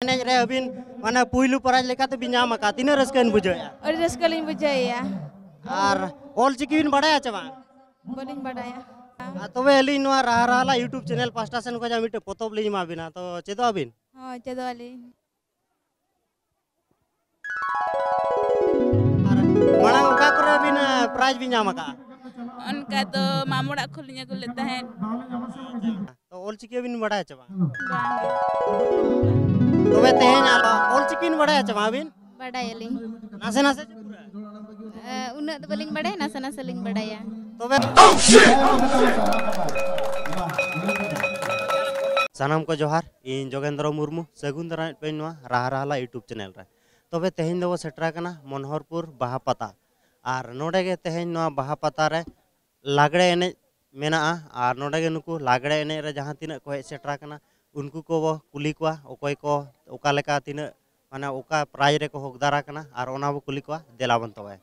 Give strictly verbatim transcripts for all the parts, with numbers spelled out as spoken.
ᱮᱱᱮᱡ ᱨᱮ ᱟᱹᱵᱤᱱ ᱢᱟᱱᱮ ᱯᱩᱭᱞᱩ ᱯᱨᱟᱭᱤᱡᱽ ᱞᱮᱠᱟᱛᱮ ᱵᱤᱱ ᱧᱟᱢ ᱟᱠᱟᱫ, ᱛᱤᱱᱟᱹᱜ ᱨᱟᱹᱥᱠᱟᱹ ᱵᱤᱱ ᱵᱩᱡᱷᱟᱹᱣᱮᱫᱼᱟ? ᱟᱹᱰᱤ ᱨᱟᱹᱥᱠᱟᱹ ᱞᱤᱧ ᱵᱩᱡᱷᱟᱹᱣᱮᱫᱼᱟ᱾ ᱟᱨ ᱚᱞ ᱪᱤᱠᱤ ᱵᱤᱱ ᱵᱟᱲᱟᱭᱟ ᱪᱮ ᱵᱟᱝ? ᱵᱟᱹᱞᱤᱧ ᱵᱟᱰᱟᱭᱟ᱾ ᱟᱨ ᱛᱚᱵᱮ ᱟᱹᱞᱤᱧ ᱱᱚᱣᱟ ᱨᱟᱦᱟ ᱨᱟᱦᱟᱞᱟ YouTube ᱪᱮᱱᱮᱞ ᱯᱟᱦᱴᱟ ᱥᱮᱱ ᱠᱷᱚᱱᱟᱜ ᱢᱤᱫᱴᱮᱱ ᱯᱚᱛᱚᱵ ᱞᱤᱧ ᱮᱢᱟ ᱵᱤᱱᱟ, ᱛᱚ ᱪᱮᱫᱚᱜ ᱟᱵᱤᱱ? ᱦᱳᱭ, ᱪᱮᱫᱚᱜ ᱟᱹᱞᱤᱧ᱾ ᱟᱨ ᱢᱟᱲᱟᱝ ᱚᱠᱟ ᱠᱚᱨᱮ ᱟᱹᱵᱤᱱ, ᱟ, ᱯᱨᱟᱭᱤᱡᱽ ᱵᱤᱱ ᱧᱟᱢ ᱟᱠᱟᱜᱼᱟ? ᱚᱱᱠᱟ ᱫᱚ ᱢᱟᱢ ᱚᱲᱟᱜ ᱠᱷᱚᱱ ᱞᱤᱧ ᱟᱹᱜᱩ ᱞᱮᱫ ᱛᱟᱦᱮᱸᱫ᱾ ᱛᱚ ᱚᱞ ᱪᱤᱠᱤ ᱵᱤᱱ ᱵᱟᱲᱟᱭᱟ ᱪᱮ ᱵᱟᱝ? ᱵᱟᱝ ᱜᱮ᱾ ᱛᱚᱵᱮ ᱛᱮᱦᱮᱧ ᱟᱞᱚ, ᱚᱞ ᱪᱤᱠᱤ ᱵᱤᱱ ᱵᱟᱲᱟᱭᱟ ᱪᱮ ᱵᱟᱝ ᱟᱹᱵᱤᱱ? ᱵᱟᱰᱟᱭᱟᱞᱤᱧ᱾ ᱱᱟᱥᱮ ᱱᱟᱥᱮ ᱪᱮ ᱯᱩᱨᱟᱹ? ᱮ, ᱩᱱᱟᱹᱜ ᱫᱚ ᱵᱟᱹᱞᱤᱧ ᱵᱟᱰᱟᱭᱟ, ᱱᱟᱥᱮ ᱱᱟᱥᱮ ᱞᱤᱧ ᱵᱟᱰᱟᱭᱟ᱾ ᱛᱚᱵᱮ ᱥᱟᱱᱟᱢ ᱠᱚ ᱡᱚᱦᱟᱨ, ᱤᱧ ᱡᱳᱜᱮᱱᱫᱨᱚ ᱢᱩᱨᱢᱩ, ᱥᱟᱹᱜᱩᱱ ᱫᱟᱨᱟᱢᱮᱫ ᱯᱮᱭᱟᱹᱧ ᱱᱚᱣᱟ ᱨᱟᱦᱟ ᱨᱟᱦᱟᱞᱟ YouTube ᱪᱮᱱᱮᱞ ᱨᱮ᱾ ᱛᱚᱵᱮ ᱛᱮᱦᱮᱧ ᱫᱚᱵᱚ ᱥᱮᱴᱮᱨ ᱟᱠᱟᱱᱟ ᱢᱚᱱᱳᱦᱚᱨᱯᱩᱨ ᱵᱟᱦᱟ ᱯᱟᱛᱟ᱾ ᱟᱨ ᱱᱚᱰᱮ ᱜᱮ ᱛᱮᱦᱮᱧ ᱱᱚᱣᱟ ᱵᱟᱦᱟ ᱯᱟᱛᱟ ᱨᱮ ᱞᱟᱜᱽᱲᱮ ᱮᱱᱮᱡ ᱢᱮᱱᱟᱜᱼᱟ᱾ ᱟᱨ ᱱᱚᱰᱮ ᱜᱮ ᱱᱩᱠᱩ ᱞᱟᱜᱽᱲᱮ ᱮᱱᱮᱡ ᱨᱮ ᱡᱟᱦᱟᱸ ᱛᱤᱱᱟᱹᱜ ᱠᱚ ᱦᱮᱡ ᱥᱮᱴᱮᱨ ᱟᱠᱟᱱᱟ, ᱩᱱᱠᱩ ᱠᱚᱵᱚ ᱠᱩᱞᱤ ᱠᱚᱣᱟ, ᱚᱠᱚᱭ ᱠᱚ ᱚᱠᱟ ᱞᱮᱠᱟ ᱛᱤᱱᱟᱹᱜ, ᱢᱟᱱᱮ, ᱚᱠᱟ ᱯᱨᱟᱭᱤᱡᱽ ᱨᱮᱠᱚ ᱦᱚᱠᱫᱟᱨ ᱟᱠᱟᱱᱟ, ᱟᱨ ᱚᱱᱟ ᱵᱚ ᱠᱩᱞᱤ ᱠᱚᱣᱟ᱾ ᱫᱮᱞᱟ ᱵᱚᱱ ᱛᱚᱵᱮ᱾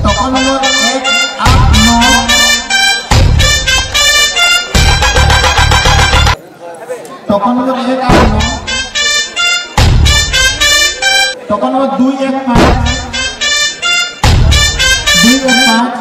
ᱴᱳᱠᱚᱱ ᱱᱚᱢᱵᱚᱨ ᱮᱠ ᱟᱴ ᱱᱚ, ᱴᱳᱠᱚᱱ ᱱᱚᱢᱵᱚᱨ ᱮᱠ ᱟᱴ ᱱᱚ, ᱴᱳᱠᱚᱱ ᱱᱚᱢᱵᱚᱨ ᱫᱩᱭ ᱮᱠ ᱯᱟᱸᱪ, ᱫᱩᱭ ᱮᱠ ᱯᱟᱸᱪ᱾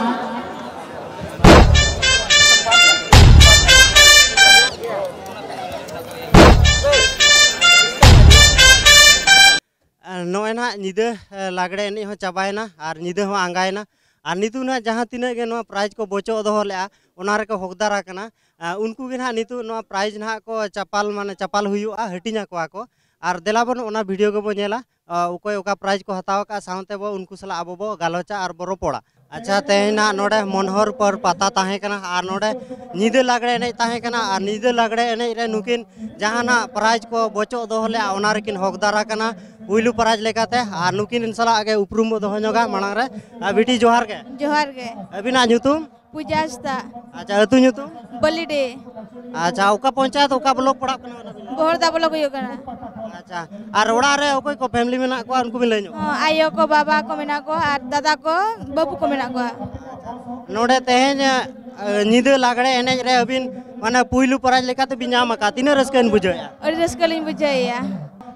ᱟᱨ ᱱᱚᱜᱼᱚᱭ ᱱᱟᱦᱟᱜ ᱧᱤᱫᱟᱹ, ᱮ, ᱞᱟᱜᱽᱲᱮ ᱮᱱᱮᱡ ᱦᱚᱸ ᱪᱟᱵᱟᱭᱮᱱᱟ ᱟᱨ ᱧᱤᱫᱟᱹ ᱦᱚᱸ ᱟᱸᱜᱟᱭᱮᱱᱟ᱾ ᱟᱨ ᱱᱤᱛᱚᱜ ᱱᱟᱦᱟᱜ ᱡᱟᱦᱟᱸ ᱛᱤᱱᱟᱹᱜ ᱜᱮ ᱱᱚᱣᱟ ᱯᱨᱟᱭᱤᱡᱽ ᱠᱚ ᱵᱚᱪᱚᱜ ᱫᱚᱦᱚ ᱞᱮᱫᱼᱟ, ᱚᱱᱟ ᱨᱮᱠᱚ ᱦᱚᱠᱫᱟᱨ ᱟᱠᱟᱱᱟ᱾ ᱟᱨ ᱩᱱᱠᱩ ᱜᱮ ᱱᱟᱦᱟᱜ ᱱᱤᱛᱚᱜ ᱱᱚᱣᱟ ᱯᱨᱟᱭᱤᱡᱽ ᱱᱟᱦᱟᱜ ᱠᱚ ᱪᱟᱯᱟᱞ, ᱢᱟᱱᱮ ᱪᱟᱯᱟᱞ ᱦᱩᱭᱩᱜᱼᱟ, ᱦᱟᱹᱴᱤᱧ ᱟᱠᱚᱣᱟ ᱠᱚ᱾ ᱟᱨ ᱫᱮᱞᱟ ᱵᱚᱱ ᱚᱱᱟ ᱵᱷᱤᱰᱤᱭᱳ ᱜᱮᱵᱚᱱ ᱧᱮᱞᱟ, ᱟᱨ ᱚᱠᱚᱭ ᱚᱠᱟ ᱯᱨᱟᱭᱤᱡᱽ ᱠᱚ ᱦᱟᱛᱟᱣ ᱟᱠᱟᱫᱼᱟ, ᱥᱟᱶᱛᱮ ᱵᱚ ᱩᱱᱠᱩ ᱥᱟᱞᱟᱜ ᱟᱵᱚ ᱵᱚ ᱜᱟᱞᱚᱪᱟ ᱟᱨ ᱵᱚ ᱨᱚᱯᱚᱲᱟ᱾ ᱟᱪᱪᱷᱟ, ᱛᱮᱦᱮᱧ ᱱᱟᱦᱟᱜ ᱱᱚᱰᱮ ᱢᱚᱱᱦᱚᱨ ᱯᱚᱨ ᱯᱟᱛᱟ ᱛᱟᱦᱮᱸ ᱠᱟᱱᱟ ᱟᱨ ᱱᱚᱰᱮ ᱧᱤᱫᱟᱹ ᱞᱟᱜᱽᱲᱮ ᱮᱱᱮᱡ ᱛᱟᱦᱮᱸ ᱠᱟᱱᱟ᱾ ᱟᱨ ᱧᱤᱫᱟᱹ ᱞᱟᱜᱽᱲᱮ ᱮᱱᱮᱡ ᱨᱮ ᱱᱩᱠᱤᱱ ᱡᱟᱦᱟᱱᱟᱜ ᱯᱨᱟᱭᱤᱡᱽ ᱠᱚ ᱵᱚᱪᱚᱜ ᱫᱚᱦᱚ ᱞᱮᱫᱼᱟ, ᱚᱱᱟ ᱨᱮᱠᱤᱱ ᱦᱚᱠᱫᱟᱨ ᱟᱠᱟᱱᱟ ᱯᱩᱭᱞᱩ ᱯᱨᱟᱭᱤᱡᱽ ᱞᱮᱠᱟᱛᱮ᱾ ᱟᱨ ᱱᱩᱠᱤᱱ ᱥᱟᱞᱟᱜ ᱜᱮ ᱩᱯᱨᱩᱢ ᱵᱚ ᱫᱚᱦᱚ ᱧᱚᱜᱟ ᱢᱟᱲᱟᱝ ᱨᱮ᱾ ᱟᱨ ᱵᱤᱴᱤ, ᱡᱚᱦᱟᱨ ᱜᱮ᱾ ᱡᱚᱦᱟᱨ ᱜᱮ᱾ ᱟᱹᱵᱤᱱᱟᱜ ᱧᱩᱛᱩᱢ? ᱯᱩᱡᱟ ᱦᱟᱸᱥᱫᱟ᱾ ᱟᱪᱪᱷᱟ, ᱟᱹᱛᱩ ᱧᱩᱛᱩᱢ? ᱵᱟᱹᱞᱤᱰᱤ᱾ ᱟᱪᱪᱷᱟ, ᱚᱠᱟ ᱯᱚᱧᱪᱟᱭᱮᱛ, ᱚᱠᱟ ᱵᱞᱚᱠ ᱯᱟᱲᱟᱜ ᱠᱟᱱᱟ ᱚᱱᱟ ᱵᱤᱱ ᱞᱟᱹᱭᱟ? ᱵᱚᱦᱚᱲᱫᱟ ᱵᱞᱚᱠ ᱦᱩᱭᱩᱜ ᱠᱟᱱᱟ᱾ ᱟᱪᱪᱷᱟ, ᱟᱨ ᱚᱲᱟᱜ ᱨᱮ ᱚᱠᱚᱭ ᱠᱚ ᱯᱷᱮᱢᱤᱞᱤ ᱢᱮᱱᱟᱜ ᱠᱚᱣᱟ, ᱩᱱᱠᱩ ᱵᱤᱱ ᱞᱟᱹᱭ ᱧᱚᱜ? ᱦᱚᱸ, ᱟᱭᱳ ᱠᱚ, ᱵᱟᱵᱟ ᱠᱚ ᱢᱮᱱᱟᱜ ᱠᱚᱣᱟ ᱟᱨ ᱫᱟᱫᱟ ᱠᱚ, ᱵᱟᱹᱵᱩ ᱠᱚ ᱢᱮᱱᱟᱜ ᱠᱚᱣᱟ᱾ ᱱᱚᱰᱮ ᱛᱮᱦᱮᱧ, ᱮ, ᱧᱤᱫᱟᱹ ᱞᱟᱜᱽᱲᱮ ᱮᱱᱮᱡ ᱨᱮ ᱟᱹᱵᱤᱱ ᱢᱟᱱᱮ ᱯᱩᱭᱞᱩ ᱯᱨᱟᱭᱤᱡᱽ ᱞᱮᱠᱟᱛᱮ ᱵᱤᱱ ᱧᱟᱢ ᱟᱠᱟᱫ, ᱛᱤᱱᱟᱹᱜ ᱨᱟᱹᱥᱠᱟᱹ ᱵᱤᱱ ᱵᱩᱡᱷᱟᱹᱣᱮᱫᱼᱟ? ᱟᱹᱰᱤ ᱨᱟᱹᱥᱠᱟᱹ ᱞᱤᱧ ᱵᱩᱡᱷᱟᱹᱣᱮᱫᱼᱟ᱾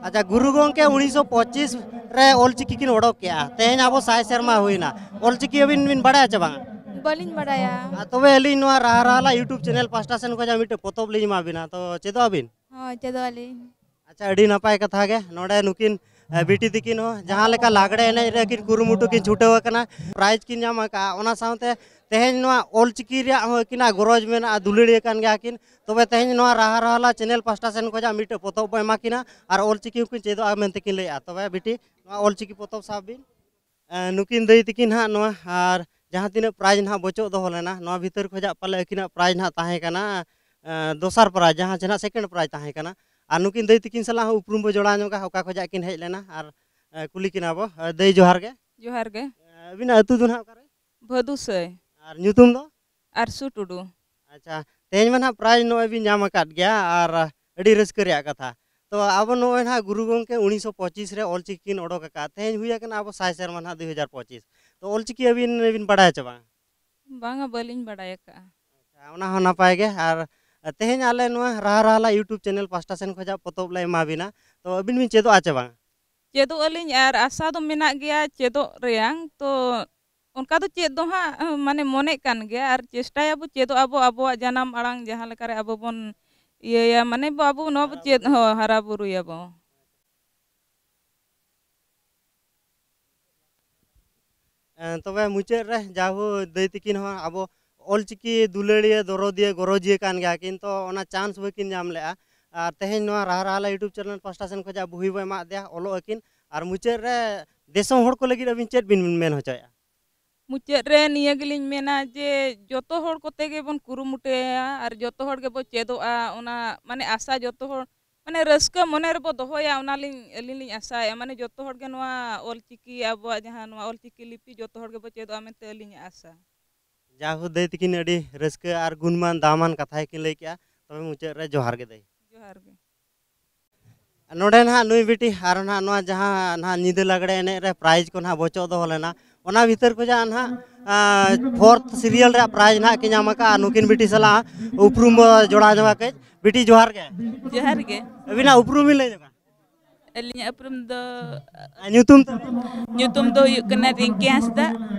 ᱟᱪᱪᱷᱟ, ᱜᱩᱨᱩ ᱜᱚᱢᱠᱮ ᱩᱱᱤᱥᱥᱚ ᱯᱚᱸᱪᱤᱥ ᱨᱮ ᱚᱞᱪᱤᱠᱤ ᱠᱤᱱ ᱚᱰᱚᱠ ᱠᱮᱜᱼᱟ, ᱛᱮᱦᱮᱧ ᱟᱵᱚ ᱥᱟᱭ ᱥᱮᱨᱢᱟ ᱦᱩᱭᱱᱟ, ᱚᱞᱪᱤᱠᱤ ᱟᱹᱵᱤᱱ ᱵᱤᱱ ᱵᱟᱲᱟᱭᱟ ᱪᱮ ᱵᱟᱝᱟ? ᱵᱟᱹᱞᱤᱧ ᱵᱟᱲᱟᱭᱟ᱾ ᱟᱨ ᱛᱚᱵᱮ ᱟᱹᱞᱤᱧ ᱱᱚᱣᱟ ᱨᱟᱦᱟ ᱨᱟᱦᱟᱞᱟ YouTube ᱪᱮᱱᱮᱞ ᱯᱟᱥᱴᱟ ᱥᱮᱱ ᱠᱷᱚᱱᱟᱜ ᱢᱤᱫᱴᱮᱡ ᱯᱚᱛᱚᱵ ᱞᱤᱧ ᱮᱢᱟ ᱵᱤᱱᱟ, ᱛᱚ ᱪᱮᱫᱚᱜ ᱟᱵᱤᱱ? ᱦᱚᱸ, ᱪᱮᱫᱚᱜ ᱟᱹᱞᱤᱧ᱾ ᱟᱪᱪᱷᱟ, ᱟᱹᱰᱤ ᱱᱟᱯᱟᱭ ᱠᱟᱛᱷᱟ ᱜᱮ᱾ ᱱᱚᱰᱮ ᱱᱩᱠᱤᱱ, ᱮ, ᱵᱤᱴᱤ ᱛᱤᱠᱤᱱ ᱦᱚᱸ ᱡᱟᱦᱟᱸ ᱞᱮᱠᱟ ᱞᱟᱜᱽᱲᱮ ᱮᱱᱮᱡ ᱨᱮ ᱠᱤᱱ ᱠᱩᱨᱩᱢᱩᱴᱩ ᱠᱤᱱ ᱪᱷᱩᱴᱟᱹᱣ ᱟᱠᱟᱱᱟ, ᱯᱨᱟᱭᱤᱡᱽ ᱠᱤᱱ ᱧᱟᱢ ᱟᱠᱟᱫᱼᱟ, ᱚᱱᱟ ᱥᱟᱶᱛᱮ ᱛᱮᱦᱮᱧ ᱱᱚᱣᱟ ᱚᱞᱪᱤᱠᱤ ᱨᱮᱭᱟᱜ ᱦᱚᱸ ᱟᱹᱠᱤᱱᱟᱜ ᱜᱚᱨᱚᱡᱽ ᱢᱮᱱᱟᱜᱼᱟ, ᱫᱩᱞᱟᱹᱲᱤᱭᱟᱹ ᱠᱟᱱ ᱜᱮᱭᱟ ᱠᱤᱱ᱾ ᱛᱚᱵᱮ ᱛᱮᱦᱮᱧ ᱱᱚᱣᱟ ᱨᱟᱦᱟ ᱨᱟᱦᱟᱞᱟ ᱪᱮᱱᱮᱞ ᱯᱟᱥᱴᱟ ᱥᱮᱱ ᱠᱷᱚᱱᱟᱜ ᱢᱤᱫᱴᱮᱡ ᱯᱚᱛᱚᱵ ᱵᱚ ᱮᱢᱟ ᱠᱤᱱᱟ ᱟᱨ ᱚᱞᱪᱤᱠᱤ ᱦᱚᱸᱠᱤᱱ ᱪᱮᱫᱚᱜᱼᱟ ᱢᱮᱱᱛᱮ ᱠᱤᱱ ᱞᱟᱹᱭᱮᱫᱼᱟ᱾ ᱛᱚᱵᱮ ᱵᱤᱴᱤ, ᱱᱚᱣᱟ ᱚᱞᱪᱤᱠᱤ ᱯᱚᱛᱚᱵ ᱥᱟᱵ ᱵᱤᱱ᱾ ᱮ, ᱱᱩᱠᱤᱱ ᱫᱟᱹᱭ ᱛᱤᱠᱤᱱ ᱦᱟᱸᱜ ᱱᱚᱣᱟ ᱟᱨ ᱡᱟᱦᱟᱸ ᱛᱤᱱᱟᱹᱜ ᱯᱨᱟᱭᱤᱡᱽ ᱱᱟᱦᱟᱜ ᱵᱚᱪᱚᱜ ᱫᱚᱦᱚ ᱞᱮᱱᱟ, ᱱᱚᱣᱟ ᱵᱷᱤᱛᱟᱹᱨ ᱠᱷᱚᱱᱟᱜ ᱯᱟᱞᱮ ᱟᱹᱠᱤᱱᱟᱜ ᱯᱨᱟᱭᱤᱡᱽ ᱱᱟᱦᱟᱜ ᱛᱟᱦᱮᱸ ᱠᱟᱱᱟ, ᱮ, ᱫᱚᱥᱟᱨ ᱯᱨᱟᱭᱤᱡᱽ, ᱡᱟᱦᱟᱸ ᱪᱮ ᱱᱟᱦᱟᱜ ᱥᱮᱠᱮᱱᱰ ᱯᱨᱟᱭᱤᱡᱽ ᱛᱟᱦᱮᱸ ᱠᱟᱱᱟ᱾ ᱟᱨ ᱱᱩᱠᱤᱱ ᱫᱟᱹᱭ ᱛᱤᱠᱤᱱ ᱥᱟᱞᱟᱜ ᱦᱚᱸ ᱩᱯᱨᱩᱢ ᱵᱚ ᱡᱚᱲᱟᱣ ᱧᱚᱜᱟ, ᱚᱠᱟ ᱠᱷᱚᱱᱟᱜ ᱠᱤᱱ ᱦᱮᱡ ᱞᱮᱱᱟ, ᱟᱨ, ᱮ, ᱠᱩᱞᱤ ᱠᱤᱱᱟ ᱵᱚ᱾ ᱮ, ᱫᱟᱹᱭ, ᱡᱚᱦᱟᱨ ᱜᱮ᱾ ᱡᱚᱦᱟᱨ ᱜᱮ᱾ ᱮ, ᱟᱹᱵᱤᱱᱟᱜ ᱟᱹᱛᱩ ᱫᱚ ᱱᱟᱦᱟᱜ ᱚᱠᱟᱨᱮ? ᱵᱷᱟᱹᱫᱩᱥᱟᱹᱭ᱾ ᱟᱨ ᱧᱩᱛᱩᱢ ᱫᱚ? ᱟᱨᱥᱩ ᱴᱩᱰᱩ᱾ ᱟᱪᱪᱷᱟ, ᱛᱮᱦᱮᱧ ᱢᱟ ᱱᱟᱦᱟᱜ ᱯᱨᱟᱭᱤᱡᱽ ᱱᱚᱜᱼᱚᱭ ᱵᱤᱱ ᱧᱟᱢ ᱟᱠᱟᱫ ᱜᱮᱭᱟ, ᱟᱨ ᱟᱹᱰᱤ ᱨᱟᱹᱥᱠᱟᱹ ᱨᱮᱭᱟᱜ ᱠᱟᱛᱷᱟ᱾ ᱛᱚ, ᱟᱵᱚ ᱱᱚᱜᱼᱚᱭ ᱱᱟᱦᱟᱜ ᱜᱩᱨᱩ ᱜᱚᱢᱠᱮ ᱩᱱᱤᱥᱥᱚ ᱯᱚᱸᱪᱤᱥ ᱨᱮ ᱚᱞᱪᱤᱠᱤ ᱠᱤᱱ ᱚᱰᱚᱠ ᱟᱠᱟᱫ, ᱛᱮᱦᱮᱧ ᱦᱩᱭ ᱟᱠᱟᱱᱟ ᱟᱵᱚ ᱥᱟᱭ ᱥᱮᱨᱢᱟ ᱱᱟᱦᱟᱜ ᱫᱩᱭ ᱦᱟᱡᱟᱨ ᱯᱚᱸᱪᱤᱥ᱾ ᱛᱚ, ᱚᱞᱪᱤᱠᱤ ᱟᱹᱵᱤᱱ ᱵᱤᱱ ᱵᱟᱲᱟᱭᱟ ᱪᱮ ᱵᱟᱝ? ᱵᱟᱝᱟ, ᱵᱟᱹᱞᱤᱧ ᱵᱟᱲᱟᱭ ᱟᱠᱟᱜᱼᱟ᱾ ᱟᱪᱪᱷᱟ, ᱚᱱᱟ ᱦᱚᱸ ᱱᱟᱯᱟᱭ ᱜᱮ᱾ ᱟᱨ ᱛᱮᱦᱮᱧ ᱟᱞᱮ ᱱᱚᱣᱟ ᱨᱟᱦᱟ ᱨᱟᱦᱟᱞᱟ YouTube ᱪᱮᱱᱮᱞ ᱯᱟᱥᱴᱟ ᱥᱮᱱ ᱠᱷᱚᱱᱟᱜ ᱯᱚᱛᱚᱵ ᱞᱮ ᱮᱢᱟ ᱵᱤᱱᱟ, ᱛᱚ, ᱟᱹᱵᱤᱱ ᱵᱤᱱ ᱪᱮᱫᱚᱜᱼᱟ ᱪᱮ ᱵᱟᱝ? ᱪᱮᱫᱚᱜ ᱟᱹᱞᱤᱧ, ᱟᱨ ᱟᱥᱟ ᱫᱚ ᱢᱮᱱᱟᱜ ᱜᱮᱭᱟ ᱪᱮᱫᱚᱜ ᱨᱮᱭᱟᱝ᱾ ᱛᱚ, ᱚᱱᱠᱟ ᱫᱚ ᱪᱮᱫ ᱫᱚ ᱦᱟᱸᱜ, ᱢᱟᱱᱮ, ᱢᱚᱱᱮᱜ ᱠᱟᱱ ᱜᱮᱭᱟ, ᱟᱨ ᱪᱮᱥᱴᱟᱭᱟᱵᱚ ᱪᱮᱫᱚᱜ ᱟᱵᱚ, ᱟᱵᱚᱣᱟᱜ ᱡᱟᱱᱟᱢ ᱟᱲᱟᱝ ᱡᱟᱦᱟᱸ ᱞᱮᱠᱟᱨᱮ ᱟᱵᱚ ᱵᱚᱱ ᱤᱭᱟᱹᱭᱟ, ᱢᱟᱱᱮ, ᱵᱚ, ᱟᱵᱚ ᱱᱚᱣᱟ ᱵᱚ ᱦᱟᱨᱟ ᱪᱮᱫ, ᱵᱩᱨᱩᱭᱟ᱾ ᱦᱚᱸ, ᱦᱟᱨᱟ ᱵᱩᱨᱩᱭᱟᱵᱚ᱾ ᱮᱸ, ᱛᱚᱵᱮ ᱢᱩᱪᱟᱹᱫ ᱨᱮ ᱡᱟᱦᱳ ᱫᱟᱹᱭ ᱛᱤᱠᱤᱱ ᱦᱚᱸ ᱟᱵᱚ ᱚᱞᱪᱤᱠᱤ ᱫᱩᱞᱟᱹᱲᱤᱭᱟᱹ, ᱫᱚᱨᱚᱫᱤᱭᱟᱹ, ᱜᱚᱨᱚᱡᱤᱭᱟᱹ ᱠᱟᱱ ᱜᱮᱭᱟ, ᱠᱤᱱᱛᱩ ᱚᱱᱟ ᱪᱟᱱᱥ ᱵᱟᱹᱠᱤᱱ ᱧᱟᱢ ᱞᱮᱜᱼᱟ᱾ ᱟᱨ ᱛᱮᱦᱮᱧ ᱱᱚᱣᱟ ᱨᱟᱦᱟ ᱨᱟᱦᱟᱞᱟ YouTube ᱪᱮᱱᱮᱞ ᱯᱟᱥᱴᱟ ᱥᱮᱱ ᱠᱷᱚᱱᱟᱜ ᱵᱩᱦᱤ ᱵᱚ ᱮᱢᱟᱫ ᱫᱮᱭᱟ, ᱚᱞᱚᱜ ᱟᱹᱠᱤᱱ, ᱟᱨ ᱢᱩᱪᱟᱹᱫ ᱨᱮ ᱫᱤᱥᱚᱢ ᱦᱚᱲ ᱠᱚ ᱞᱟᱹᱜᱤᱫ ᱟᱹᱵᱤᱱ ᱪᱮᱫ ᱵᱤᱱ ᱢᱮᱱ ᱦᱚᱪᱚᱭᱮᱫᱼᱟ? ᱢᱩᱪᱟᱹᱫ ᱨᱮ ᱱᱤᱭᱟᱹ ᱜᱮᱞᱤᱧ ᱢᱮᱱᱟ ᱡᱮ ᱡᱚᱛᱚ ᱦᱚᱲ ᱠᱚᱛᱮ ᱜᱮᱵᱚᱱ ᱠᱩᱨᱩᱢᱩᱴᱩᱭᱟ ᱟᱨ ᱡᱚᱛᱚ ᱦᱚᱲ ᱜᱮᱵᱚ ᱪᱮᱫᱚᱜᱼᱟ᱾ ᱚᱱᱟ ᱢᱟᱱᱮ ᱟᱥᱟ ᱡᱚᱛᱚ ᱦᱚᱲ ᱢᱟᱱᱮ ᱨᱟᱹᱥᱠᱟᱹ ᱢᱚᱱᱮ ᱨᱮᱵᱚ ᱫᱚᱦᱚᱭᱟ, ᱚᱱᱟᱞᱤᱧ ᱟᱹᱞᱤᱧ ᱞᱤᱧ ᱟᱥᱟᱭᱮᱫᱼᱟ᱾ ᱢᱟᱱᱮ ᱡᱚᱛᱚ ᱦᱚᱲ ᱜᱮ ᱱᱚᱣᱟ ᱚᱞᱪᱤᱠᱤ, ᱟᱵᱚᱣᱟᱜ ᱡᱟᱦᱟᱸ ᱱᱚᱣᱟ ᱚᱞᱪᱤᱠᱤ ᱞᱤᱯᱤ ᱡᱚᱛᱚ ᱦᱚᱲ ᱜᱮᱵᱚ ᱪᱮᱫᱚᱜᱼᱟ ᱢᱮᱱᱛᱮ ᱟᱹᱞᱤᱧᱟᱜ ᱟᱥᱟ᱾ ᱡᱟᱦᱳ ᱫᱟᱹᱭ ᱛᱤᱠᱤᱱ ᱟᱹᱰᱤ ᱨᱟᱹᱥᱠᱟᱹ ᱟᱨ ᱜᱩᱱᱢᱟᱱ ᱫᱟᱢᱟᱱ ᱠᱟᱛᱷᱟ ᱜᱮᱠᱤᱱ ᱞᱟᱹᱭ ᱠᱮᱜᱼᱟ᱾ ᱛᱚᱵᱮ ᱢᱩᱪᱟᱹᱫ ᱨᱮ ᱡᱚᱦᱟᱨ ᱜᱮ ᱫᱟᱹᱭ᱾ ᱡᱚᱦᱟᱨ ᱜᱮ᱾ ᱱᱚᱰᱮ ᱱᱟᱦᱟᱜ ᱱᱩᱭ ᱵᱤᱴᱤ ᱟᱨ ᱱᱟᱦᱟᱜ ᱱᱚᱣᱟ ᱡᱟᱦᱟᱸ ᱱᱟᱦᱟᱜ ᱧᱤᱫᱟᱹ ᱞᱟᱜᱽᱲᱮ ᱮᱱᱮᱡ ᱨᱮ ᱯᱨᱟᱭᱤᱡᱽ ᱠᱚ ᱱᱟᱦᱟᱜ ᱵᱚᱪᱚᱜ ᱫᱚᱦᱚ ᱞᱮᱱᱟ, ᱚᱱᱟ ᱵᱷᱤᱛᱟᱹᱨ ᱠᱷᱚᱱᱟᱜ ᱱᱟᱦᱟᱜ ᱯᱷᱳᱨᱛᱷ ᱥᱤᱨᱤᱭᱟᱞ ᱨᱮᱭᱟᱜ ᱯᱨᱟᱭᱤᱡᱽ ᱱᱟᱦᱟᱜ ᱠᱤᱱ ᱧᱟᱢ ᱟᱠᱟᱫᱼᱟ᱾ ᱱᱩᱠᱤᱱ ᱵᱤᱴᱤ ᱥᱟᱞᱟᱜ ᱩᱯᱨᱩᱢ ᱵᱚ ᱡᱚᱲᱟᱣ ᱧᱚᱜᱟ ᱠᱟᱹᱡ᱾ ᱵᱤᱴᱤ ᱡᱚᱦᱟᱨ ᱜᱮ᱾ ᱡᱚᱦᱟᱨ ᱜᱮ᱾ ᱟᱹᱵᱤᱱᱟᱜ ᱩᱯᱨᱩᱢ ᱵᱤᱱ ᱞᱟᱹᱭ ᱧᱚᱜᱟ? ᱟᱹᱞᱤᱧᱟᱜ ᱩᱯᱨᱩᱢ ᱫᱚ ᱟᱨ ᱧᱩᱛᱩᱢ ᱛᱟᱵᱤᱱ? ᱧᱩᱛᱩᱢ ᱫᱚ ᱦᱩᱭᱩᱜ ᱠᱟᱱᱟ ᱨᱤᱝᱠᱤ ᱦᱟᱸᱥᱫᱟ᱾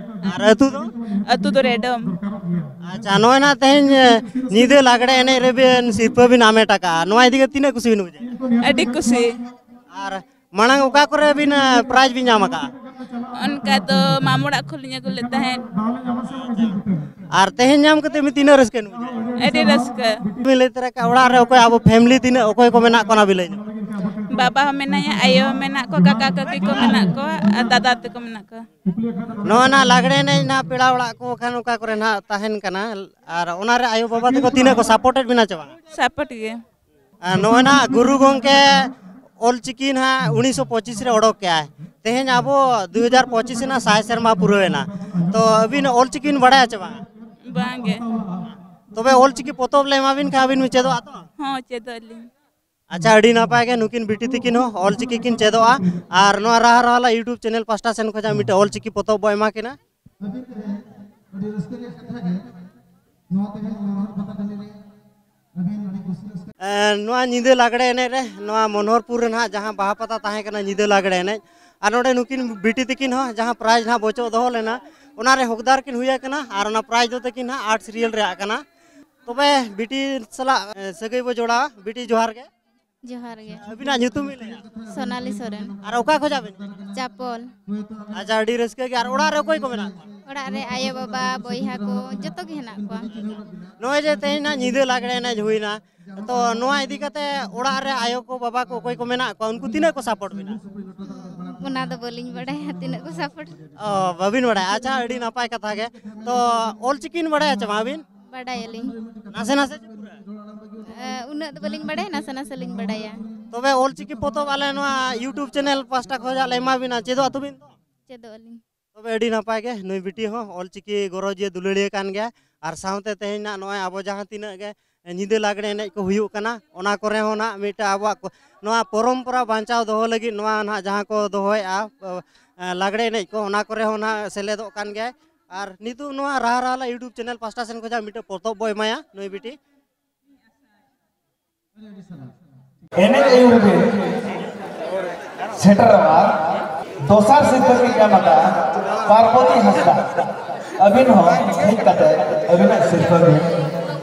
ᱟᱨ ᱟᱹᱛᱩ ᱫᱚ? ᱟᱹᱛᱩ ᱫᱚ ᱨᱮᱰᱚᱢ᱾ ᱟᱪᱪᱷᱟ, ᱱᱚᱜᱼᱚᱭ ᱱᱟᱦᱟᱜ ᱛᱮᱦᱮᱧ ᱧᱤᱫᱟᱹ ᱞᱟᱜᱽᱲᱮ ᱮᱱᱮᱡ ᱨᱮᱵᱤᱱ ᱥᱤᱨᱯᱟᱹ ᱵᱤᱱ ᱦᱟᱢᱮᱴ ᱟᱠᱟᱫᱼᱟ, ᱱᱚᱣᱟ ᱤᱫᱤ ᱠᱟᱛᱮ ᱛᱤᱱᱟᱹᱜ ᱠᱩᱥᱤ ᱵᱤᱱ ᱵᱩᱡᱷᱟᱹᱣᱮᱫᱼᱟ? ᱟᱹᱰᱤ ᱠᱩᱥᱤ᱾ ᱟᱨ ᱢᱟᱲᱟᱝ ᱚᱠᱟ ᱠᱚᱨᱮ ᱵᱤᱱ ᱯᱨᱟᱭᱤᱡᱽ ᱵᱤᱱ ᱧᱟᱢ ᱟᱠᱟᱫᱼᱟ? ᱚᱱᱠᱟ ᱫᱚ ᱢᱟᱢᱚ ᱚᱲᱟᱜ ᱠᱷᱚᱱ ᱞᱤᱧ ᱟᱹᱜᱩ ᱞᱮᱫ ᱛᱟᱦᱮᱸᱫ᱾ ᱟᱨ ᱛᱮᱦᱮᱧ ᱧᱟᱢ ᱠᱟᱛᱮ ᱢᱤᱫ ᱛᱤᱱᱟᱹᱜ ᱨᱟᱹᱥᱠᱟᱹ ᱵᱤᱱ ᱵᱩᱡᱷᱟᱹᱣᱮᱫᱼᱟ? ᱟᱹᱰᱤ ᱨᱟᱹᱥᱠᱟᱹ᱾ ᱵᱤᱱ ᱞᱟᱹᱭ ᱛᱚᱨᱟ ᱠᱮᱫᱼᱟ, ᱚᱲᱟᱜ ᱨᱮ ᱚᱠᱚᱭ ᱟᱵᱚ ᱯᱷᱮᱢᱤᱞᱤ ᱛᱤᱱᱟᱹᱜ ᱚᱠᱚᱭ ᱠᱚ ᱢᱮᱱᱟᱜ ᱠᱚᱣᱟ, ᱚᱱᱟ ᱵᱤᱱ ᱞᱟᱹᱭ ᱧᱚᱜ? ᱵᱟᱵᱟ ᱦᱚᱸ ᱢᱮᱱᱟᱭᱟ, ᱟᱭᱳ ᱦᱚᱸ ᱢᱮᱱᱟᱜ ᱠᱚᱣᱟ, ᱠᱟᱠᱟ ᱠᱟᱹᱠᱤ ᱠᱚ ᱢᱮᱱᱟᱜ ᱠᱚᱣᱟ ᱟᱨ ᱫᱟᱫᱟ ᱛᱟᱠᱚ ᱢᱮᱱᱟᱜ ᱠᱚᱣᱟ᱾ ᱱᱚᱣᱟ ᱱᱟᱜ ᱞᱟᱜᱽᱲᱮ ᱮᱱᱮᱡ ᱱᱟᱜ ᱯᱮᱲᱟ ᱚᱲᱟᱜ ᱠᱚ ᱠᱷᱟᱱ ᱚᱠᱟ ᱠᱚᱨᱮ ᱱᱟᱜ ᱛᱟᱦᱮᱱ ᱠᱟᱱᱟ, ᱟᱨ ᱚᱱᱟᱨᱮ ᱟᱭᱳ ᱵᱟᱵᱟ ᱛᱟᱠᱚ ᱛᱤᱱᱟᱹᱜ ᱠᱚ ᱥᱟᱯᱳᱨᱴᱮᱰ ᱵᱮᱱᱟ ᱪᱮ ᱵᱟᱝ? ᱥᱟᱯᱳᱨᱴ ᱜᱮ᱾ ᱟᱨ ᱱᱚᱜᱼᱚᱭ ᱱᱟᱜ ᱜᱩᱨᱩ ᱜᱚᱢᱠᱮ ᱚᱞᱪᱤᱠᱤ ᱱᱟᱜ ᱩᱱᱤᱥᱥᱚ ᱯᱚᱸᱪᱤᱥ ᱨᱮ ᱚᱰᱚᱠ ᱠᱮᱜᱼᱟᱭ, ᱛᱮᱦᱮᱧ ᱟᱵᱚ ᱫᱩ ᱦᱟᱡᱟᱨ ᱯᱚᱸᱪᱤᱥ ᱨᱮᱱᱟᱜ ᱥᱟᱭ ᱥᱮᱨᱢᱟ ᱯᱩᱨᱟᱹᱣ ᱮᱱᱟ, ᱛᱚ ᱟᱹᱵᱤᱱ ᱚᱞᱪᱤᱠᱤ ᱵᱤᱱ ᱵᱟᱲᱟᱭᱟ ᱪᱮ ᱵᱟᱝ? ᱵᱟᱝ ᱜᱮ᱾ ᱛᱚᱵᱮ ᱚᱞᱪᱤᱠᱤ ᱯᱚᱛᱚᱵ ᱞᱮ ᱮᱢᱟ ᱵᱤᱱ ᱠᱷᱟᱱ ᱟᱹᱵᱤᱱ ᱵᱤᱱ ᱪᱮᱫᱚᱜᱼᱟ ᱛᱚ? ᱦᱚᱸ, ᱪᱮᱫᱚᱜ ᱟᱹᱞᱤᱧ᱾ ᱟᱪᱪᱷᱟ, ᱟᱹᱰᱤ ᱱᱟᱯᱟᱭ ᱜᱮ, ᱱᱩᱠᱤᱱ ᱵᱤᱴᱤ ᱛᱤᱠᱤᱱ ᱦᱚᱸ ᱚᱞᱪᱤᱠᱤ ᱠᱤᱱ ᱪᱮᱫᱚᱜᱼᱟ᱾ ᱟᱨ ᱱᱚᱣᱟ ᱨᱟᱦᱟ ᱨᱟᱦᱟᱞᱟ YouTube ᱪᱮᱱᱮᱞ ᱯᱟᱥᱴᱟ ᱥᱮᱱ ᱠᱷᱚᱱᱟᱜ ᱢᱤᱫᱴᱮᱡ ᱚᱞᱪᱤᱠᱤ ᱯᱚᱛᱚᱵ ᱵᱚ ᱮᱢᱟ ᱠᱤᱱᱟ᱾ ᱮᱸ, ᱱᱚᱣᱟ ᱧᱤᱫᱟᱹ ᱞᱟᱜᱽᱲᱮ ᱮᱱᱮᱡ ᱨᱮ ᱱᱚᱣᱟ ᱢᱚᱱᱳᱦᱚᱨᱯᱩᱨ ᱨᱮ ᱱᱟᱦᱟᱜ ᱡᱟᱦᱟᱸ ᱵᱟᱦᱟ ᱯᱟᱛᱟ ᱛᱟᱦᱮᱸ ᱠᱟᱱᱟ ᱧᱤᱫᱟᱹ ᱞᱟᱜᱽᱲᱮ ᱮᱱᱮᱡ, ᱟᱨ ᱱᱚᱰᱮ ᱱᱩᱠᱤᱱ ᱵᱤᱴᱤ ᱛᱤᱠᱤᱱ ᱦᱚᱸ ᱡᱟᱦᱟᱸ ᱯᱨᱟᱭᱤᱡᱽ ᱱᱟᱦᱟᱜ ᱵᱚᱪᱚᱜ ᱫᱚᱦᱚ ᱞᱮᱱᱟ, ᱚᱱᱟᱨᱮ ᱦᱚᱠᱫᱟᱨ ᱠᱤᱱ ᱦᱩᱭ ᱟᱠᱟᱱᱟ᱾ ᱟᱨ ᱚᱱᱟ ᱯᱨᱟᱭᱤᱡᱽ ᱫᱚ ᱛᱟᱹᱠᱤᱱ ᱱᱟᱦᱟᱜ ᱟᱨᱴ ᱥᱤᱨᱤᱭᱟᱞ ᱨᱮᱭᱟᱜ ᱠᱟᱱᱟ᱾ ᱛᱚᱵᱮ ᱵᱤᱴᱤ ᱥᱟᱞᱟᱜ, ᱮᱸ, ᱥᱟᱹᱜᱟᱹᱭ ᱵᱚ ᱡᱚᱲᱟᱣᱟ᱾ ᱵᱤᱴᱤ, ᱡᱚᱦᱟᱨ ᱜᱮ᱾ ᱡᱚᱦᱟᱨ ᱜᱮ᱾ ᱟᱹᱵᱤᱱᱟᱜ ᱧᱩᱛᱩᱢ ᱵᱤᱱ ᱞᱟᱹᱭᱟ? ᱥᱳᱱᱟᱞᱤ ᱥᱚᱨᱮᱱ᱾ ᱟᱨ ᱚᱠᱟ ᱠᱷᱚᱱᱟᱜ ᱵᱤᱱ? ᱪᱟᱯᱚᱞ᱾ ᱟᱪᱪᱷᱟ, ᱟᱹᱰᱤ ᱨᱟᱹᱥᱠᱟᱹ ᱜᱮ᱾ ᱟᱨ ᱚᱲᱟᱜ ᱨᱮ ᱚᱠᱚᱭ ᱠᱚ ᱢᱮᱱᱟᱜ ᱠᱚᱣᱟ? ᱚᱲᱟᱜ ᱨᱮ ᱟᱭᱳ, ᱵᱟᱵᱟ, ᱵᱚᱭᱦᱟ ᱠᱚ ᱡᱚᱛᱚ ᱜᱮ ᱦᱮᱱᱟᱜ ᱠᱚᱣᱟ᱾ ᱱᱚᱜᱼᱚᱭ ᱡᱮ ᱛᱮᱦᱮᱧ ᱱᱟᱜ ᱧᱤᱫᱟᱹ ᱞᱟᱜᱽᱲᱮ ᱮᱱᱮᱡ ᱦᱩᱭᱱᱟ, ᱛᱚ ᱱᱚᱣᱟ ᱤᱫᱤ ᱠᱟᱛᱮ ᱚᱲᱟᱜ ᱨᱮ ᱟᱭᱳ ᱠᱚ, ᱵᱟᱵᱟ ᱠᱚ, ᱚᱠᱚᱭ ᱠᱚ ᱢᱮᱱᱟᱜ ᱠᱚᱣᱟ, ᱩᱱᱠᱩ ᱛᱤᱱᱟᱹᱜ ᱠᱚ ᱥᱟᱯᱳᱨᱴ ᱵᱤᱱᱟ? ᱚᱱᱟ ᱫᱚ ᱵᱟᱹᱞᱤᱧ ᱵᱟᱲᱟᱭᱟ ᱛᱤᱱᱟᱹᱜ ᱠᱚ ᱥᱟᱯᱳᱨᱴ᱾ ᱚ, ᱵᱟᱹᱵᱤᱱ ᱵᱟᱲᱟᱭᱟ? ᱟᱪᱪᱷᱟ, ᱟᱹᱰᱤ ᱱᱟᱯᱟᱭ ᱠᱟᱛᱷᱟ ᱜᱮ᱾ ᱛᱚ ᱚᱞ ᱪᱤᱠᱤ ᱵᱤᱱ ᱵᱟᱲᱟᱭᱟ ᱪᱮ ᱵᱟᱝ ᱟᱹᱵᱤᱱ? ᱵᱟᱰᱟᱭᱟᱞᱤᱧ᱾ ᱱᱟᱥᱮ ᱱᱟᱥᱮ ᱪᱮ ᱯᱩᱨᱟᱹ? ᱮ, ᱩᱱᱟᱹᱜ ᱫᱚ ᱵᱟᱹᱞᱤᱧ ᱵᱟᱰᱟᱭᱟ, ᱱᱟᱥᱮ ᱱᱟᱥᱮ ᱞᱤᱧ ᱵᱟᱰᱟᱭᱟ᱾ ᱛᱚᱵᱮ ᱚᱞ ᱪᱤᱠᱤ ᱯᱚᱛᱚᱵ ᱟᱞᱮ ᱱᱚᱣᱟ YouTube ᱪᱮᱱᱮᱞ ᱯᱟᱥᱴᱟ ᱠᱷᱚᱱᱟᱜ ᱞᱮ ᱮᱢᱟ ᱵᱤᱱᱟ, ᱪᱮᱫᱚᱜ ᱟᱛᱚ ᱵᱤᱱ ᱛᱚ? ᱪᱮᱫᱚᱜ ᱟᱹᱞᱤᱧ᱾ ᱛᱚᱵᱮ ᱟᱹᱰᱤ ᱱᱟᱯᱟᱭ ᱜᱮ, ᱱᱩᱭ ᱵᱤᱴᱤ ᱦᱚᱸ ᱚᱞ ᱪᱤᱠᱤ ᱜᱚᱨᱚᱡᱽ ᱮ ᱫᱩᱞᱟᱹᱲᱤᱭᱟᱹ ᱠᱟᱱ ᱜᱮᱭᱟ᱾ ᱟᱨ ᱥᱟᱶᱛᱮ ᱛᱮᱦᱮᱧ ᱱᱟᱜ ᱱᱚᱜᱼᱚᱭ ᱟᱵᱚ ᱡᱟᱦᱟᱸ ᱛᱤᱱᱟᱹᱜ ᱜᱮ ᱧᱤᱫᱟᱹ ᱞᱟᱜᱽᱲᱮ ᱮᱱᱮᱡ ᱠᱚ ᱦᱩᱭᱩᱜ ᱠᱟᱱᱟ, ᱚᱱᱟ ᱠᱚᱨᱮ ᱦᱚᱸ ᱱᱟᱜ ᱢᱤᱫᱴᱟᱝ ᱟᱵᱚᱣᱟᱜ ᱠᱚ, ᱱᱚᱣᱟ ᱯᱚᱨᱚᱢᱯᱚᱨᱟ ᱵᱟᱧᱪᱟᱣ ᱫᱚᱦᱚ ᱞᱟᱹᱜᱤᱫ ᱱᱚᱣᱟ ᱱᱟᱜ ᱡᱟᱦᱟᱸ ᱠᱚ ᱫᱚᱦᱚᱭᱮᱫᱼᱟ, ᱮ, ᱞᱟᱜᱽᱲᱮ ᱮᱱᱮᱡ ᱠᱚ, ᱚᱱᱟ ᱠᱚᱨᱮ ᱦᱚᱸ ᱱᱟᱜ ᱥᱮᱞᱮᱫᱚᱜ ᱠᱟᱱ ᱜᱮᱭᱟᱭ᱾ ᱟᱨ ᱱᱤᱛᱚᱜ ᱱᱚᱣᱟ ᱨᱟᱦᱟ ᱨᱟᱦᱟᱞᱟ YouTube ᱪᱮᱱᱮᱞ ᱯᱟᱥᱴᱟ ᱥᱮᱱ ᱠᱷᱚᱱᱟᱜ ᱢᱤᱫᱴᱮᱱ ᱯᱚᱛᱚᱵ ᱵᱚ ᱮᱢᱟᱭᱟ ᱱᱩᱭ ᱵᱤᱴᱤ᱾ ᱮᱱᱮᱡ ᱟᱹᱭᱩᱨ ᱵᱤᱱ ᱥᱮᱴᱮᱨᱚᱜᱼᱟ᱾ ᱫᱚᱥᱟᱨ ᱥᱤᱨᱯᱟᱹ ᱠᱤᱱ ᱮᱢ ᱟᱠᱟᱫᱼᱟ ᱯᱟᱨᱵᱚᱛᱤ ᱦᱟᱸᱥᱫᱟ᱾ ᱟᱹᱵᱤᱱ ᱦᱚᱸ ᱦᱮᱡ ᱠᱟᱛᱮ ᱟᱹᱵᱤᱱᱟᱜ ᱥᱤᱨᱯᱟᱹ ᱵᱤᱱ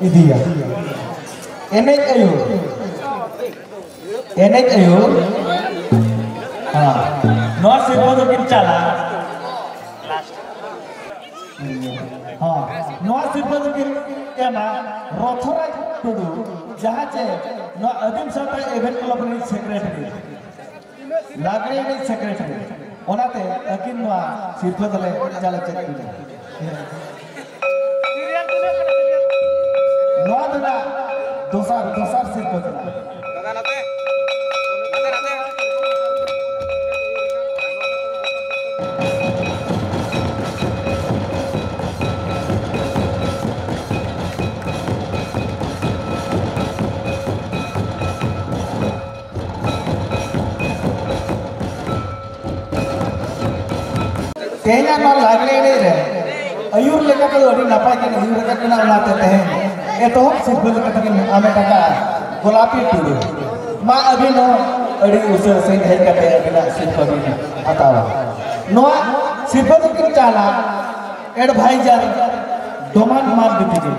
ᱤᱫᱤᱭᱟ᱾ ᱮᱱᱮᱡ ᱟᱹᱭᱩᱨ, ᱮᱱᱮᱡ ᱟᱹᱭᱩᱨ, ᱦᱮᱸ, ᱱᱚᱣᱟ ᱥᱤᱨᱯᱟᱹ ᱫᱚᱠᱤᱱ ᱪᱟᱞᱟ᱾ ᱦᱚᱸ, ᱱᱚᱣᱟ ᱥᱤᱨᱯᱟᱹ ᱫᱚᱠᱤᱱ ᱮᱢᱟ ᱨᱚᱛᱷᱚᱨᱟᱡᱽ ᱴᱩᱰᱩ, ᱡᱟᱦᱟᱸ ᱪᱮ ᱱᱚᱣᱟ ᱟᱹᱫᱤᱢ ᱥᱟᱶᱛᱟ ᱮᱵᱷᱮᱱ ᱠᱞᱟᱵᱽ ᱨᱤᱱᱤᱡ ᱥᱮᱠᱨᱮᱴᱟᱨᱤ, ᱞᱟᱜᱽᱲᱮ ᱨᱤᱱᱤᱡ ᱥᱮᱠᱨᱮᱴᱟᱨᱤ᱾ ᱚᱱᱟᱛᱮ ᱟᱹᱠᱤᱱ ᱱᱚᱣᱟ ᱥᱤᱨᱯᱟᱹ ᱫᱚᱞᱮ ᱪᱟᱞ ᱦᱚᱪᱚᱭᱮᱫ ᱠᱤᱱᱟ᱾ ᱱᱚᱣᱟ ᱫᱚ ᱱᱟᱜ ᱫᱚᱥᱟᱨ, ᱫᱚᱥᱟᱨ ᱥᱤᱨᱯᱟᱹ ᱠᱟᱱᱟ᱾ ᱛᱮᱦᱮᱧᱟᱜ ᱱᱚᱣᱟ ᱞᱟᱜᱽᱲᱮ ᱮᱱᱮᱡ ᱨᱮ ᱟᱹᱭᱩᱨ ᱞᱮᱠᱟ ᱛᱮᱫᱚ ᱟᱹᱰᱤ ᱱᱟᱯᱟᱭ ᱠᱤᱱ ᱟᱹᱭᱩᱨ ᱟᱠᱟᱫ ᱠᱤᱱᱟ, ᱚᱱᱟᱛᱮ ᱛᱮᱦᱮᱧ ᱮᱛᱚᱦᱚᱵ ᱥᱤᱨᱯᱟᱹ ᱞᱮᱠᱟ ᱛᱮᱠᱤᱱ ᱦᱟᱢᱮᱴ ᱟᱠᱟᱫᱼᱟ ᱜᱳᱞᱟᱯᱤ ᱴᱩᱰᱩ᱾ ᱢᱟ ᱟᱹᱵᱤᱱ ᱦᱚᱸ ᱟᱹᱰᱤ ᱩᱥᱟᱹᱨᱟ ᱥᱟᱺᱦᱤᱡ ᱦᱮᱡ ᱠᱟᱛᱮ ᱟᱹᱵᱤᱱᱟᱜ ᱥᱤᱨᱯᱟᱹ ᱵᱤᱱ ᱦᱟᱛᱟᱣᱟ᱾ ᱱᱚᱣᱟ ᱥᱤᱨᱯᱟᱹ ᱫᱚᱠᱤᱱ ᱪᱟᱞᱟ ᱮᱰᱵᱷᱟᱭᱡᱟᱨ ᱰᱚᱢᱟᱱ ᱢᱟᱨᱰᱤ ᱛᱤᱠᱤᱱ᱾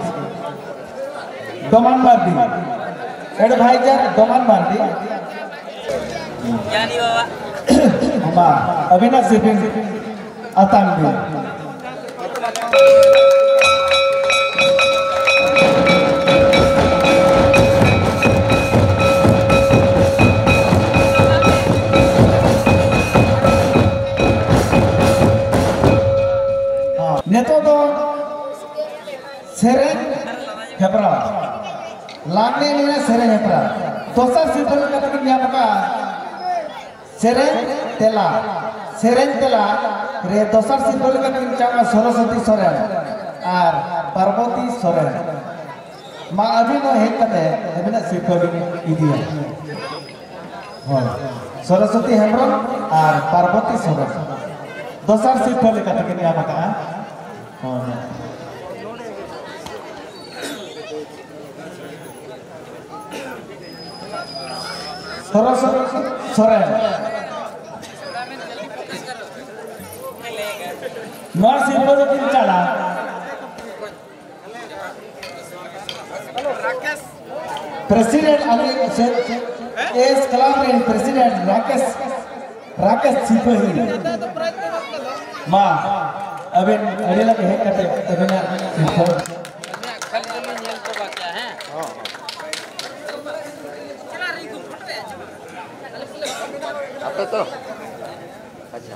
ᱰᱚᱢᱟᱱ ᱢᱟᱨᱰᱤ᱾ ᱮᱰᱵᱷᱟᱭᱡᱟᱨ ᱰᱚᱢᱟᱱ ᱢᱟᱨᱰᱤ᱾ ᱡᱟᱱᱤ ᱵᱟᱵᱟ᱾ ᱢᱟ, ᱟᱹᱵᱤᱱᱟᱜ ᱥᱤᱨᱯᱟᱹ ᱟᱛᱟᱝ ᱵᱤᱱ᱾ ᱱᱤᱛᱚᱜ ᱫᱚ ᱥᱮᱨᱮᱧ ᱦᱮᱯᱨᱟᱣ, ᱞᱟᱜᱽᱬᱮ ᱮᱱᱮᱡ ᱥᱮᱨᱮᱧ ᱦᱮᱯᱨᱟᱣ᱾ ᱫᱚᱥᱟᱨ ᱥᱤᱨᱯᱟᱹ ᱞᱮᱠᱟ ᱛᱮᱵᱤᱱ ᱧᱟᱢ ᱟᱠᱟᱫᱼᱟ ᱥᱮᱨᱮᱧ ᱛᱮᱞᱟ᱾ ᱥᱮᱨᱮᱧ ᱛᱮᱞᱟ ᱨᱮ ᱫᱚᱥᱟᱨ ᱥᱤᱨᱯᱟᱹ ᱞᱮᱠᱟ ᱛᱮᱵᱤᱱ ᱧᱟᱢᱟ ᱥᱚᱨᱚᱥᱚᱛᱤ ᱥᱚᱨᱮᱱ ᱟᱨ ᱯᱟᱨᱵᱚᱛᱤ ᱥᱚᱨᱮᱱ᱾ ᱢᱟ, ᱟᱹᱵᱤᱱ ᱦᱚᱸ ᱦᱮᱡ ᱠᱟᱛᱮ ᱟᱹᱵᱤᱱᱟᱜ ᱥᱤᱨᱯᱟᱹ ᱵᱤᱱ ᱤᱫᱤᱭᱟ᱾ ᱦᱳᱭ, ᱥᱚᱨᱚᱥᱚᱛᱤ ᱦᱮᱢᱵᱨᱚᱢ ᱟᱨ ᱯᱟᱨᱵᱚᱛᱤ ᱥᱚᱨᱮᱱ ᱫᱚᱥᱟᱨ ᱥᱤᱨᱯᱟᱹ ᱞᱮᱠᱟ ᱛᱮᱠᱤᱱ ᱧᱟᱢ ᱟᱠᱟᱫᱼᱟ᱾ ᱦᱳᱭ᱾ ᱥᱚᱨᱚᱥᱚᱛᱤ ᱥᱚᱨᱮᱱ ᱱᱚᱣᱟ ᱥᱤᱨᱯᱟᱹ ᱫᱚᱠᱤᱱ ᱪᱟᱞᱟ᱾ ᱯᱨᱮᱥᱤᱰᱮᱱᱴ ᱟᱞᱮ ᱥᱮ ᱮᱥ ᱠᱞᱟᱵᱽ ᱨᱮᱱ ᱯᱨᱮᱥᱤᱰᱮᱱᱴ ᱨᱟᱠᱮᱥ, ᱨᱟᱠᱮᱥ ᱥᱤᱯᱟᱹᱦᱤ᱾ ᱢᱟ, ᱟᱵᱮᱱ ᱟᱹᱰᱤ ᱞᱟᱜᱮ ᱦᱮᱡ ᱠᱟᱛᱮ ᱟᱵᱮᱱᱟᱜ ᱥᱤᱨᱯᱟᱹ᱾ ᱟᱯᱮ ᱛᱚ? ᱟᱪᱪᱷᱟ᱾